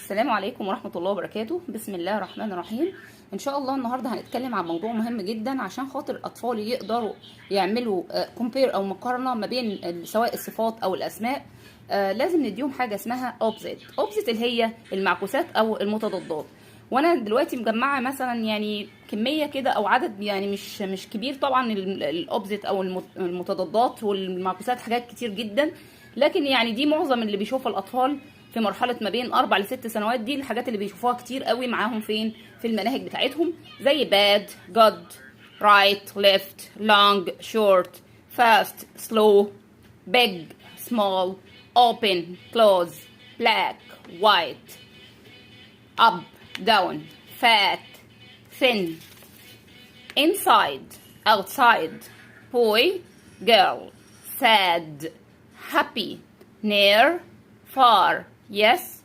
السلام عليكم ورحمة الله وبركاته. بسم الله الرحمن الرحيم. ان شاء الله النهاردة هنتكلم عن موضوع مهم جدا عشان خاطر الاطفال يقدروا يعملوا compare او مقارنة ما بين سواء الصفات او الاسماء. لازم نديهم حاجة اسمها opposite. opposite اللي هي المعكوسات او المتضادات. وانا دلوقتي مجمعة مثلا يعني كمية كده او عدد يعني مش كبير طبعا. ال opposite او المتضادات والمعكوسات حاجات كتير جدا، لكن يعني دي معظم اللي بيشوفها الاطفال في مرحلة ما بين 4 ل6 سنوات. دي الحاجات اللي بيشوفوها كتير قوي معاهم فين؟ في المناهج بتاعتهم، زي bad، good، right، left، long، short، fast، slow، big، small، open، close، black، white، up، down، fat، thin، inside، outside، boy، girl، sad، happy، near، far، yes،